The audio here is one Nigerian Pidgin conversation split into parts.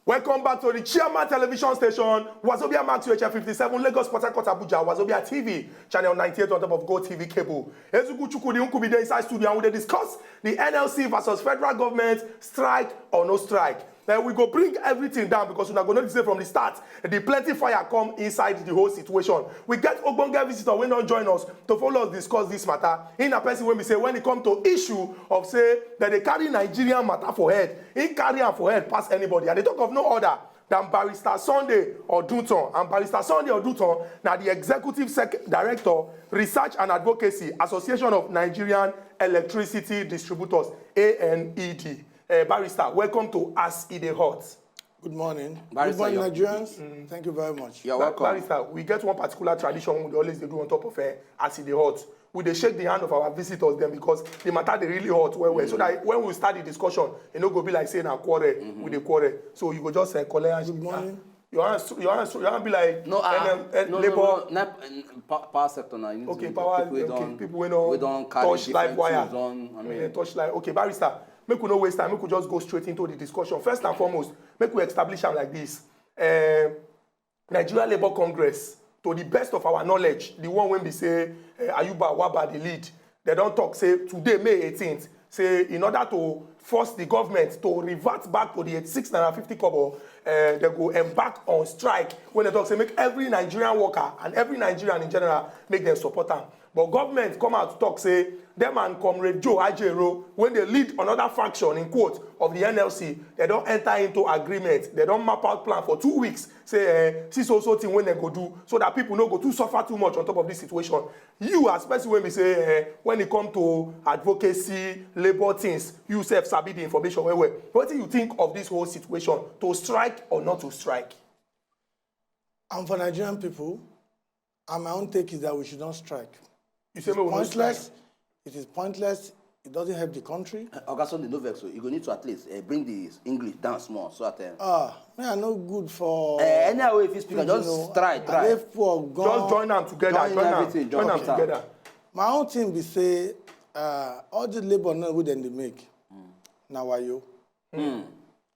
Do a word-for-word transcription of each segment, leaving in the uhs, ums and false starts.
Welcome back to the Chairman Television Station, Wazobia Max U H F fifty-seven, Lagos, Port Harcourt, Abuja, Wazobia T V, channel ninety-eight on top of Go T V cable. Ezuku Chukwudi Nkubi dey inside studio, and we dey discuss the N L C versus federal government, strike or no strike. Then we go bring everything down because una go notice say from the start, the plenty fire come inside the whole situation. We get ogbonge visitor wey don join us to follow us discuss this matter. He na person wey be say when e come to issue of say that they carry Nigerian matter for head, he carry am for head pass anybody. And they talk of no other than Barrister Sunday Oduton. And Barrister Sunday Oduton na the executive sec- director, research and advocacy, Association of Nigerian Electricity Distributors, A N E D. Uh, Barrister, welcome to As E Dey Hot. Good morning. Barrister, Good morning, Nigerians. Mm. Thank you very much. You're welcome. Barrister, we get one particular tradition we always do on top of uh, As E Dey Hot. We dey shake the hand of our visitors then because the matter dey really hot well well. Mm. So that when we start the discussion, e no go be like say na quarrel, mm-hmm. we dey quarrel. So you go just uh, collect and Good morning. Your hands, your hands, your hand be like no, uh, N M, N, no, labor. No, no, not, uh, power sector now. You okay, power. People okay, don't, people we don't, we don't touch live wire. On, I mean, yeah, touch live. Okay, Barrister. Make we no waste time. Make we just go straight into the discussion. First and foremost, make we establish am like this. Uh, Nigeria Labour Congress, to the best of our knowledge, the one wey be say uh, Ayuba Waba dey lead, they don talk say today, May eighteenth, say in order to force the government to revert back to the eighty-six naira fifty kobo, uh, they go embark on strike. When they talk say make every Nigerian worker and every Nigerian in general make them support am. But government come out talk say them and Comrade Joe Ajero, when they lead another faction in quote of the N L C, they don't enter into agreement. They don't map out plan for two weeks. Say eh, see so so thing when they go do so that people no go too suffer too much on top of this situation. You as person wey be say eh, when it come to advocacy, labour things, you sef sabi the information well well. Wetin you think of this whole situation to strike or not to strike? And for Nigerian people, and my own take is that we should not strike. You say we will not strike. It is pointless. It doesn't help the country. Uh, Oga Sunday, no vex. So you go need to at least uh, bring the English down small. So at uh, ah, me I no good for. Uh, anyhow, if you speak, just know, try, try. Just join them together. Join, join everything. Join them together. My own thing be say uh, all the labour now wey dem dey make mm. na wayo. Mm.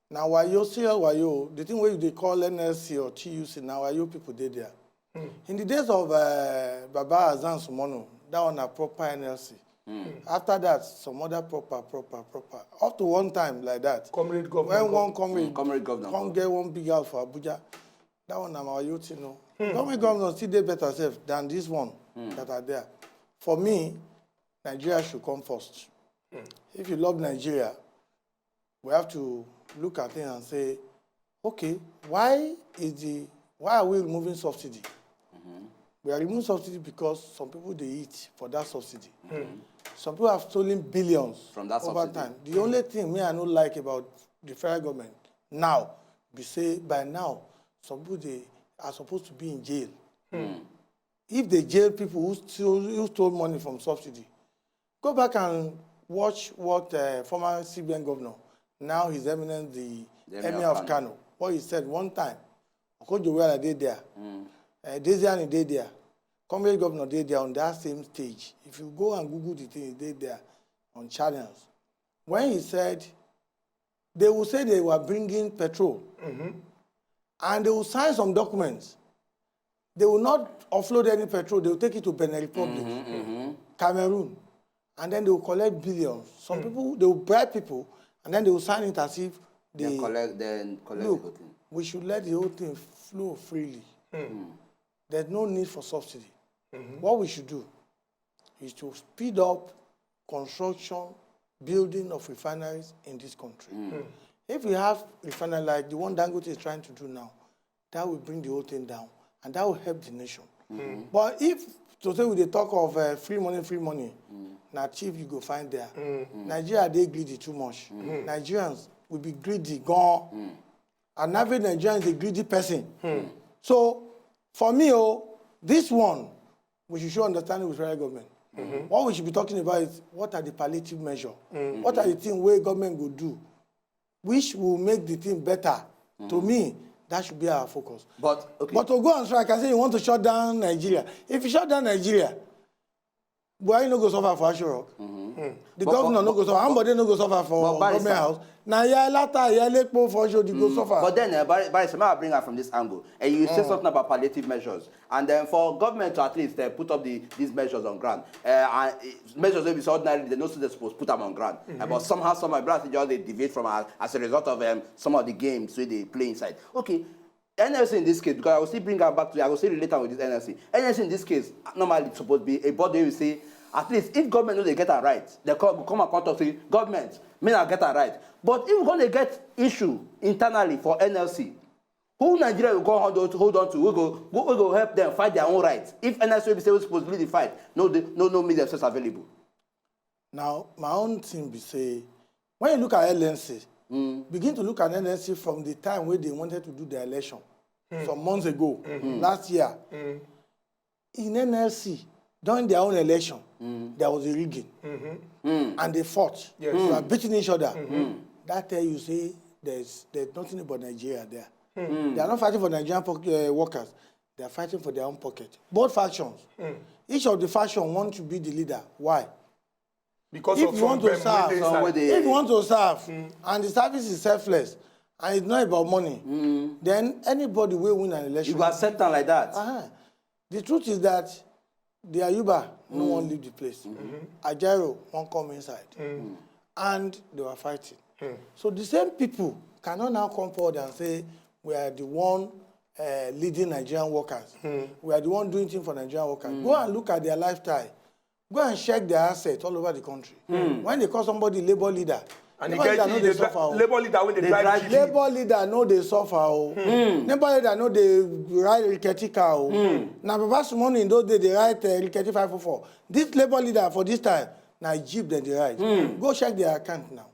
Na wayo, serious wayo. The thing wey you dey call N L C or T U C, na wayo people dey there. Mm. In the days of uh, Baba Azan Sumono, that one na proper N L C. Mm. After that, some other proper, proper, proper. Up to one time like that. Comrade governor. When one comrade, mm, comrade governor come get one big house for Abuja, that one na wayo thing o. Mm. Comrade governor still dey better sef than this one mm. that are there. For me, Nigeria should come first. Mm. If you love Nigeria, we have to look at things and say, okay, why is the why are we removing subsidy? Mm-hmm. We are removing subsidy because some people they eat for that subsidy. Mm-hmm. Some people have stolen billions from that over subsidy. Time. The mm-hmm. only thing me I don't like about the federal government now, we say by now, some people they are supposed to be in jail. Mm-hmm. If they jail people who stole, who stole money from subsidy, Go back and watch what uh, former C B N governor, now His Eminence the, the Emir of Kano, what he said one time. Okonjo Iweala dey there. Mm. Uh, Desiani dey there. Comrade Governor dey there on that same stage. If you go and Google the thing, he dey there on channels. When he said, they will say they were bringing petrol. Mm-hmm. And they will sign some documents. They will not offload any petrol. They will take it to Benin Republic, mm-hmm, mm-hmm. Cameroon, and then they will collect billions. Some mm. people, they will bribe people, and then they will sign it as if they then collect, then collect look, the whole thing. We should let the whole thing flow freely. Mm. There's no need for subsidy. Mm-hmm. What we should do is to speed up construction, building of refineries in this country. Mm. If we have refinery like the one Dangote is trying to do now, that will bring the whole thing down and that will help the nation. Mm. But if to say we dey talk of uh, free money, free money, mm. na cheap you go find there. Mm. Nigeria dey greedy too much. Mm. Nigerians will be greedy gone. Mm. An average Nigerian is a greedy person. Mm. So for me, oh, this one we should show understanding with federal government. Mm-hmm. What we should be talking about is what are the palliative measures? Mm-hmm. What are the things where government will do which will make the thing better. Mm-hmm. To me, that should be our focus. But okay. But to go on strike and say you want to shut down Nigeria. If you shut down Nigeria, Buhari no go suffer for Aso Rock. Mm-hmm. The governor no go suffer. Ambode no go suffer for government house. Na ya lata, ya lepo for show the go suffer. But then, uh, Barry, Barry, I'll bring her from this angle. And you say something about palliative measures. And then for government to at least uh, put up the, these measures on ground. Uh, and uh, measures wey be say ordinarily they no still suppose put am on ground. Uh, but somehow, somehow, Barry just dey deviate from her as a result of um, some of the games wey dey play inside. Okay, N L C in this case, because I will still bring am back to, I will still relate am with this N L C. N L C in this case, normally it's supposed to be a body wey say, at least if government no dey get am right, they come, come and come talk say, government, make una get am right. But if we go dey get issue internally for N L C, who Nigeria go come hold on to, hold on to, we go, we go help them fight their own rights. If N L C wey be say we supposed to lead the fight, no, dey, no, no make themselves available. Now, my own thing be say, when you look at L N C, begin to look at L N C from the time when they wanted to do the election some months ago, last year. In N L C, during their own election, there was a rigging and they fought. They were beating each other. That tell you say there's there's nothing about Nigeria there. They are not fighting for Nigerian poc- uh, workers. They are fighting for their own pocket. Both factions. Each of the faction want to be the leader. Why? Because if of you want to serve, if you want to serve, and the service is selfless, and it's not about money, then anybody will win an election. You go accept am like that. Uh-huh. The truth is that the Ayuba no wan leave the place. Ajaero wan come inside, and they were fighting. So the same people cannot now come forward and say we are the one uh, leading Nigerian workers. We are the one doing things for Nigerian workers. Go and look at their lifestyle. Go and check their assets all over the country. When they call somebody labor leader, and labor leader no dey suffer o. Labor leader wey dey drive jeep. Labor leader no dey suffer o. Labor leader no dey ride riketi car o. Na Baba Sumoni in those days dey ride uh, riketi five four four. This labor leader for this time, na jeep dem dey ride. Go check their account now.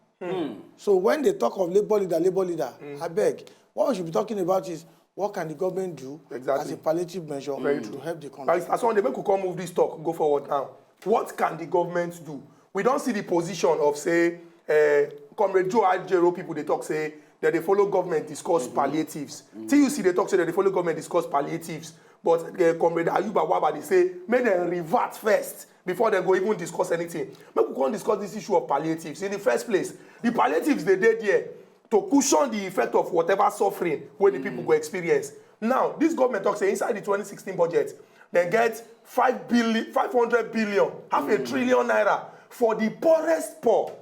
So when they talk of labor leader, labor leader, abeg, what we should be talking about is what can the government do as a palliative measure to help the country? Barrister Sunday, make we come move this talk, go forward now. What can the government do? We don see the position of, say, uh, Comrade Joe Ajero people dey talk say dem dey follow government discuss palliatives. T U C dey talk say dem dey follow government discuss palliatives. But uh, Comrade Ayuba Waba dey say make dem revert first before dem go even discuss anything. Make we come discuss this issue of palliatives. In the first place, the palliatives dey dey there to cushion the effect of whatever suffering wey the people go experience. Now, this government talk say inside the twenty sixteen budget, dem get five billion, five hundred billion, half a trillion naira for the poorest poor.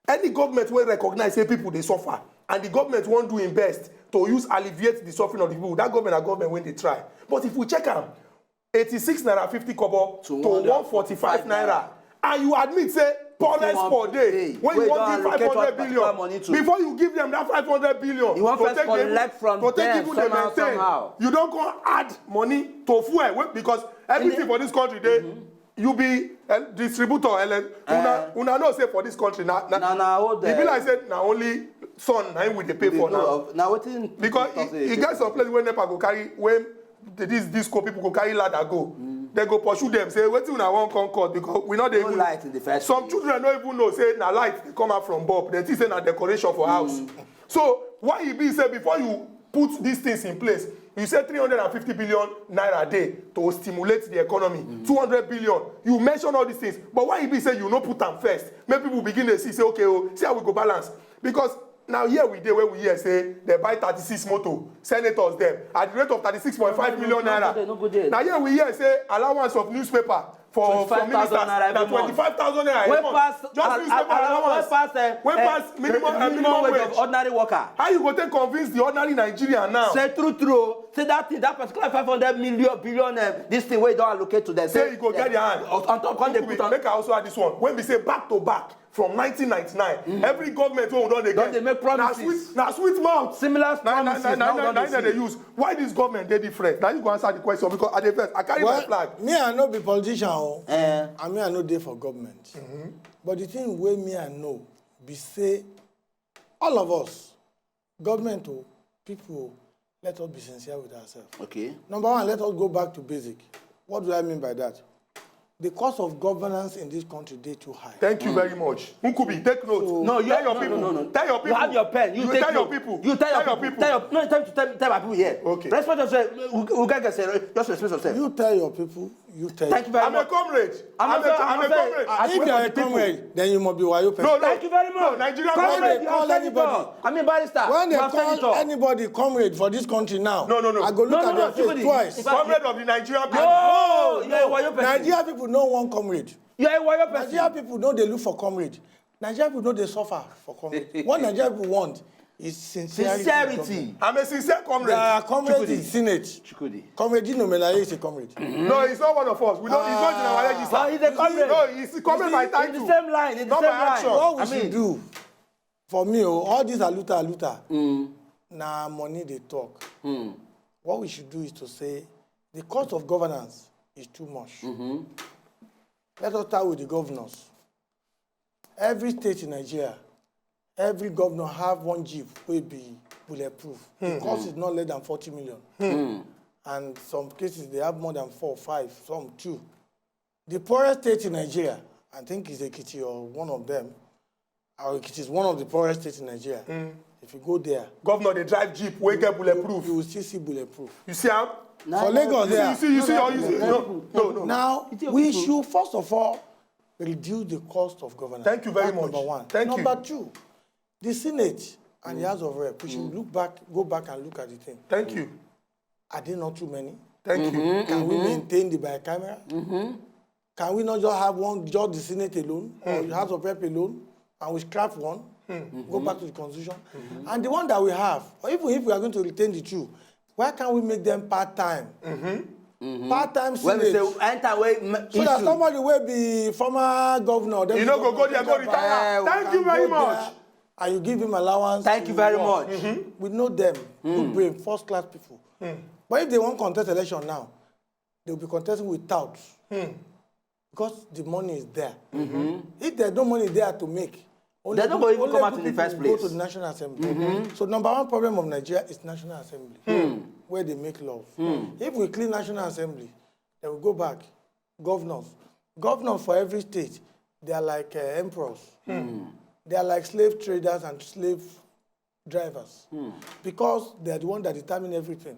Any government wey recognize say people dey suffer and the government wan do im best to use alleviate the suffering of the people, that government na government wey dey try. But if we check am, eighty-six naira fifty kobo to one forty-five naira, and you admit say poorest poor dey wey you wan give five hundred billion, before you give them that five hundred billion, you wan first collect from them somehow somehow. You don come add money to fuel because everything for this country dey. You be uh, distributor, L N, una, una know say for this country na na na na hold e be like say na only sun na him we dey pay for now. Na wetin because e get some place wey nepa go carry wey this disco people go carry ladder go. Dem go pursue them say wetin una wan come court because we no dey even light in the first some children no even know say na light dey come out from bulb, dem think say na decoration for house. So why e be say before you put these things in place, you say three hundred and fifty billion naira dey to stimulate the economy, two hundred billion, you mention all these things, but why e be say you no put am first, make people begin dey see say okay o, see how we go balance? Because now here we dey wey we hear say dem buy thirty-six motor, senators dem at the rate of thirty-six point five million naira. Na here we hear say allowance of newspaper for for ministers na twenty-five thousand naira a month. Just newspaper allowance wey pass minimum minimum wage of ordinary worker. How you go take convince the ordinary Nigerian now? Say true true, say that thing, that particular five hundred million billion um, this thing wey don allocate to them. Say you go get their hand. On top come dey put on. Make I also add this one. When we say back to back, from nineteen ninety-nine, every government wey we don dey get dey make promises. Na sweet na sweet mouth. Similar promises na we don dey see. Why this government dey different? Na you go answer the question because I dey vex, I carry my flag. Me I no be politician o, and me I no dey for government, but the thing wey me I know be say all of us, government o, people o, let us be sincere with ourselves. Okay. Number one, let us go back to basic. What do I mean by that? The cost of governance in this country dey too high. Thank you very much. Nkubi, take note. No, you tell your people. No, no, no. Tell your people. You have your pen. You take note. You tell your people. Tell your people. Tell your no, tell, tell, tell my people here. Okay. Respect yourself. We, we can't get serious. Just respect yourself. You tell your people. You tell. Thank you very I'm a much. comrade. I'm, I'm a, a, I'm a comrade. I, if you are a comrade, then you must be wayo person. No, no, Nigeria no, comrade. No, Nigeria comrade. When they call anybody, I mean, barrister, when they call anybody comrade for this country now, no, no, no. I go look no, at no, their face twice. Comrade of the Nigeria people. No, no, you're a wayo person. Nigeria people no one comrade. You're a wayo person. Nigeria people no dey look for comrade. Nigeria people no dey suffer for comrade. What Nigeria people want is sincerity. Sincerity. I'm a sincere comrade. There are comrades in Senate. Chukwudi. Comrade Dino Melaye is a comrade. No, he's not one of us. We don't. He's not in our register. But he's a comrade. No, he's a comrade by title. In the same line. In the same line. Not by action. What we should do, for me, oh, all these aluta aluta, na money dey talk. What we should do is to say the cost of governance is too much. Let us start with the governors. Every state in Nigeria, every governor have one jeep wey be bulletproof. The cost is not less than forty million. And some cases, they have more than four, five, some two. The poorest state in Nigeria, I think, is Ekiti or one of them. Or Ekiti is one of the poorest states in Nigeria. If you go there, governor dey drive jeep wey get bulletproof. You will still see bulletproof. You see am? For Lagos there. You see, you see, you see. No, no, no. Now, we should first of all reduce the cost of governance. Thank you very much. That's number one. Thank you. Number two, the Senate and the House of Rep, we should look back, go back and look at the thing. Thank you. Are they not too many? Thank you. Can we maintain the bicameral? Can we not just have one, just the Senate alone, or the House of Rep alone, and we scrap one, go back to the constitution? And the one that we have, or even if we are going to retain the two, why can't we make them part-time? Part-time Senate. When we say enter, wey so that somebody wey be former governor, then you no go go there, go retire. Thank you very much. And you give him allowance. Thank you very much. We know them. Good brain, first class people. But if they wan contest election now, they will be contesting with touts. Because the money is there. If there's no money there to make, only they don't go even come out in the first place. Go to the National Assembly. So number one problem of Nigeria is National Assembly, where they make laws. If we clean National Assembly, then we go back. Governors, governors for every state, they are like uh, emperors. They are like slave traders and slave drivers, because they are the one that determine everything.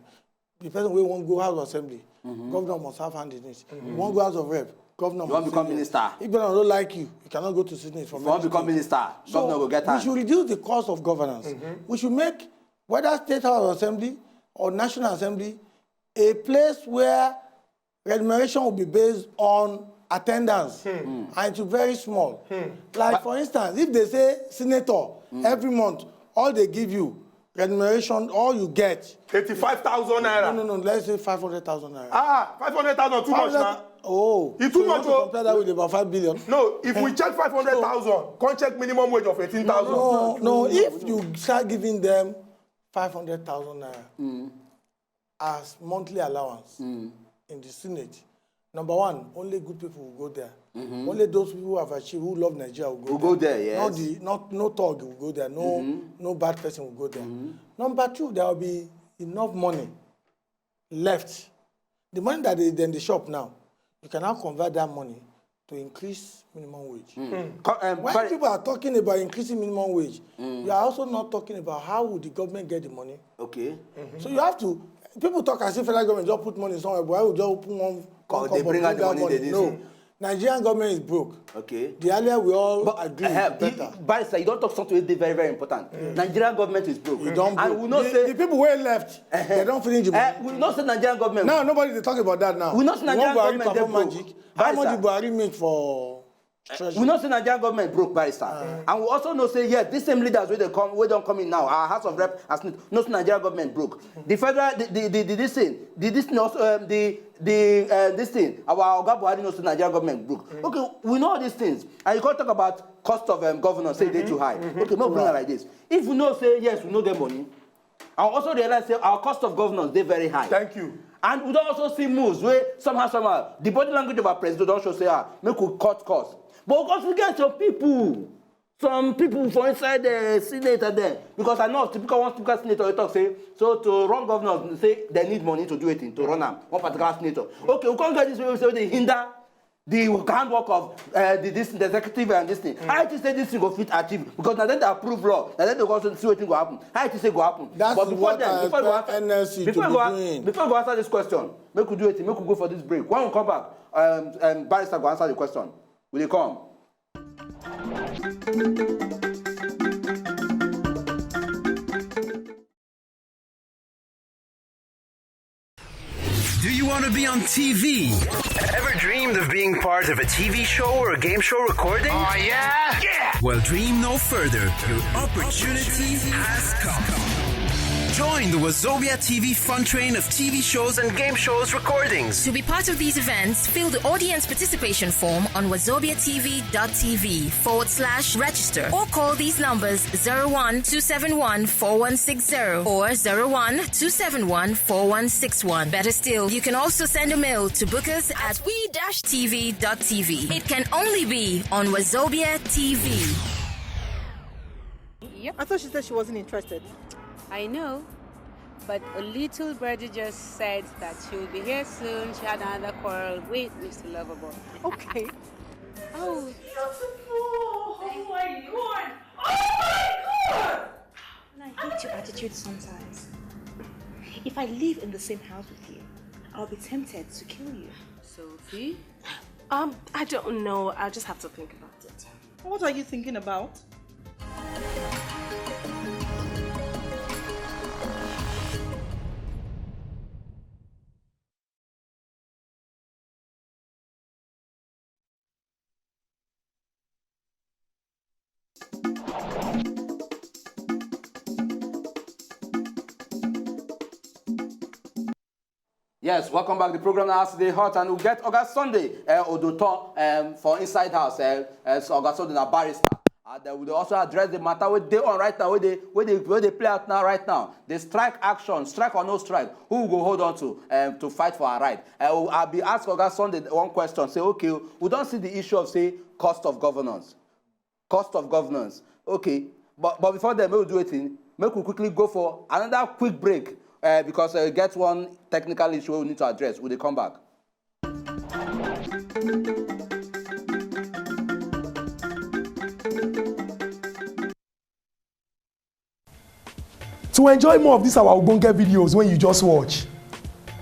The person wey wan go House of Assembly, governor must have hand in it. You wan go House of Rep, governor must say yes. You wan become minister. If governor no like you, you cannot go to Senate for many states. If you wan become minister, governor go get hand. So we should reduce the cost of governance. We should make whether State House of Assembly or National Assembly a place where remuneration will be based on attendance, and it's very small. Like, for instance, if they say senator, every month, all they give you, remuneration, all you get, eighty-five thousand naira. No, no, no, let's say five hundred thousand naira. Ah, five hundred thousand too much now. Oh, it's too much. So you want to compare that with about five billion? No, if we check five hundred thousand, come check minimum wage of eighteen thousand. No, no, if you start giving them five hundred thousand naira, as monthly allowance in the Senate. Number one, only good people will go there. Only those people who have achieved, who love Nigeria will go there. Will go there, yes. Not the, not, no thug will go there. No, no bad person will go there. Number two, there will be enough money left. The money that they then they shop now, you can now convert that money to increase minimum wage. When people are talking about increasing minimum wage, you are also not talking about how would the government get the money. Okay. So you have to, people talk as if federal government just put money somewhere, but I will just open one, one, they bring out the money. No. Nigerian government is broke. Okay. The earlier we all agree, the better. Barrister, you don talk something wey dey very, very important. Nigerian government is broke. And we know say the people wey left, they don finish the money. We know say Nigerian government. Now nobody dey talk about that now. We know say Nigerian government dey broke. How much did Buhari make for treasury? We know say Nigerian government broke, barrister. And we also know say, yes, these same leaders wey dey come, wey don come in now, our House of Rep, as know say Nigerian government broke. The federal, the, the, the, the this thing, the this thing also, um, the, the, uh, this thing, our Oga Buhari know say Nigerian government broke. Okay, we know all these things. And you come talk about cost of, um, governance, say e dey too high. Okay, make we bring am like this. If we know say, yes, we no get money, and also realize say our cost of governance dey very high. Thank you. And we don also see moves wey somehow, somehow, the body language of our president don show say, ah, make we cut cost. But we also get some people, some people for inside the Senate and there, because I know typical one typical senator wey talk say, so to run governance, say they need money to do it, to run am, one particular senator. Okay, we come get this way wey say dey hinder the handwork of uh, the, this the executive and this thing. How you think say this thing go fit achieve? Because na dem dey approve law, na dem dey go also see wetin go happen. How you think say go happen? That's But before what then, I before we go expect answer, N S C to before we be go, doing. Before we go answer this question, make we do wetin, make we go for this break. When we come back, um, um, Barrister go answer the question. We dey come. Do you want to be on T V? Ever dreamed of being part of a T V show or a game show recording? Oh, yeah? Yeah! Well, dream no further. Your opportunity has come. Join the Wazobia T V fun train of T V shows and game shows recordings. To be part of these events, fill the audience participation form on wazobiatv.tv forward slash register or call these numbers zero one two seven one four one six zero or zero one two seven one four one six one. Better still, you can also send a mail to bookers at we-tv.tv. It can only be on Wazobia T V. I thought she said she wasn't interested. I know, but a little birdie just said that she will be here soon. She had another quarrel with Mister Lovable. Okay. Oh, Beautiful! Oh my god! Oh my god! I hate your attitude sometimes. If I live in the same house with you, I'll be tempted to kill you. Sophie? Um, I don't know. I'll just have to think about it. What are you thinking about? Yes, welcome back. The program now has today hot, and we get Oga Sunday uh, Odoton um, for Inside House. Uh, uh, so Oga Sunday na barrister. And uh, we dey also address the matter wey dey on right now, wey dey wey dey wey dey play out now right now. The strike action, strike or no strike, who we go hold on to um, to fight for our right? Uh, I be ask Oga Sunday one question. Say, okay, we don see the issue of say cost of governance, cost of governance. Okay, but but before then, make we do wetin? Make we quickly go for another quick break uh, because uh, we get one technical issue wey we need to address. We dey come back. To enjoy more of these our ogbonge videos when you just watch,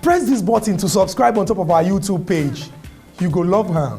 press this button to subscribe on top of our YouTube page. You go love am.